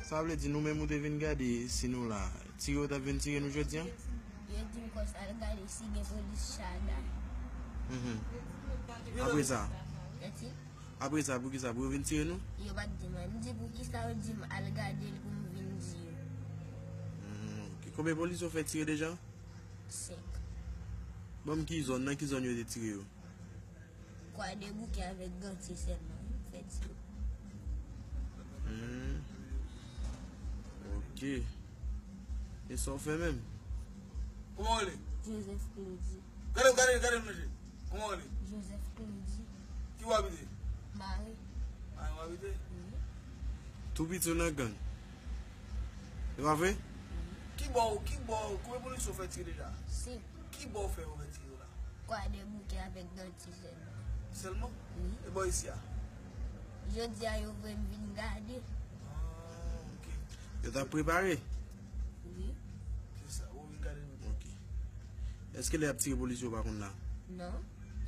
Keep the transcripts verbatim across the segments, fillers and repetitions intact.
Sa vle di nou menm ou te vin gade si nou la. Tire yo t ap vin tire nou jodi a? Yo di m konsa al gade si gen polis Chada. Mhm. Apre sa? Eti? Apre sa, poukisa? Pou yo vin tire nou? Yo pa t di m anyen. M di poukisa yo di m al gade l pou m vin di yo. Hmm, ok. Konbyen polis yo fè tire deja? Senk. Ban m ki zòn, nan ki zòn yo te tire yo? Kwadèboukè avèk Gantye sèlman, fè tire. Hmm. Ok. E sa w fè menm? Kòman w rele? Joseph Claudy. Gade, gade, gade nan je. Kòman w rele? Joseph Claudy. Ki w abite? Mare. Mare w abite? Wi. Tou piti w nan gang. E pa vre? Wi. Ki bò, ki bò, konbyen polis yo fè tire deja? Senk. Ki bò w fè yo fè tire yo la? Kwadèboukè avèk Gantye sèlman. Sèlman? Wi. E bò isi a? Jodi a yo voye m vin gade. Ah, ok. Yo t ap prepare? Wi. Se sa, ou vin gade nou. Ok. Èske lè y ap tire polis yo pa konn la? Non.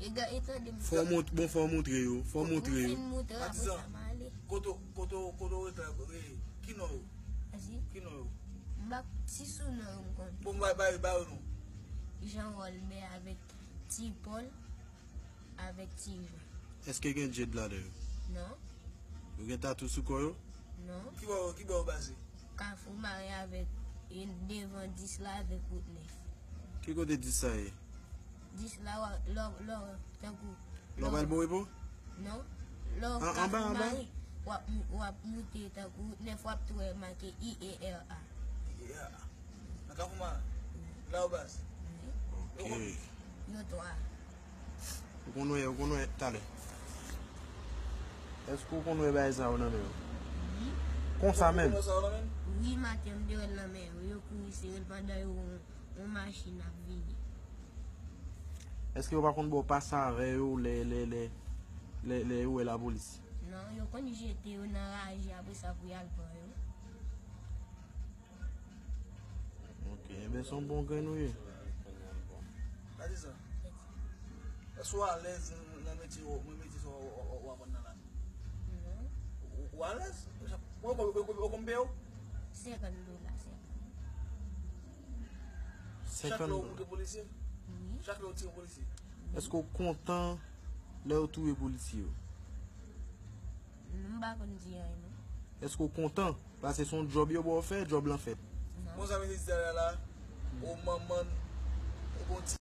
E ga-, e tande m. Fò w mont-, bon, fò w montre yo. Fò w montre yo. M fin montre, apre sa m ale. Kote, kote, kote w rete la, e, ki non yo? Ki non yo? M pa, si sou non yo m konn. Bon, bay, bay, bay yo non. Jean Rolbè avèk Ti Pòl avèk Ti Jan. Èske gen djed ladan yo? Non. Yo gen tatou sou kò yo? Non. Ki bò, ki bò yo baze? Kafou Mare avèk, e, devan dis la avèk wout nèf. Ki kote dis sa ye? Dis la, w a, lò, lò, tankou. Lò w pral Borepo? Non. Lò w Kafou Mare, w ap, w ap moute tankou wout nèf, w ap tou wè make I E R A. I E R A. Nan Kafou Mare? La yo baze? Wi. Ok. Yo twa. Ou konn wè, ou konn wè talè. Èske ou konn wè bagay sa yo nan men yo? Wi. Konsa menm? Ou konn wè sa yo nan men? Wi, maten m te wè l nan men yo. Yo kouri sere l pandan yo wè yon, yon machin ap vini. Èske yo pa konn ba w pase avè yo lè, lè, lè, lè, lè yo wè lapolis? Non, yo konn jete yo nan raje apre sa pou y al pran yo. Ok, enben se yon bon grenn ou ye. Gade sa. Èske w alèz nan, nan metye w, nan metye sa w, w, w, w aprann nan la? Non. Ou, ou alèz? Ou, ou, ou, ou konn peye w? Senkant dola, senkant. Chak lè w moute polisye? Wi. Chak lè w tire polisye? Èske w kontan lè yo touye polisye yo? M pa konn di anyen, non. Èske w kontan? Paske se yon djòb yo ba w fè, djòb lan fèt. Non. Bon, sa mesye di talè a la, o manman, o bon ti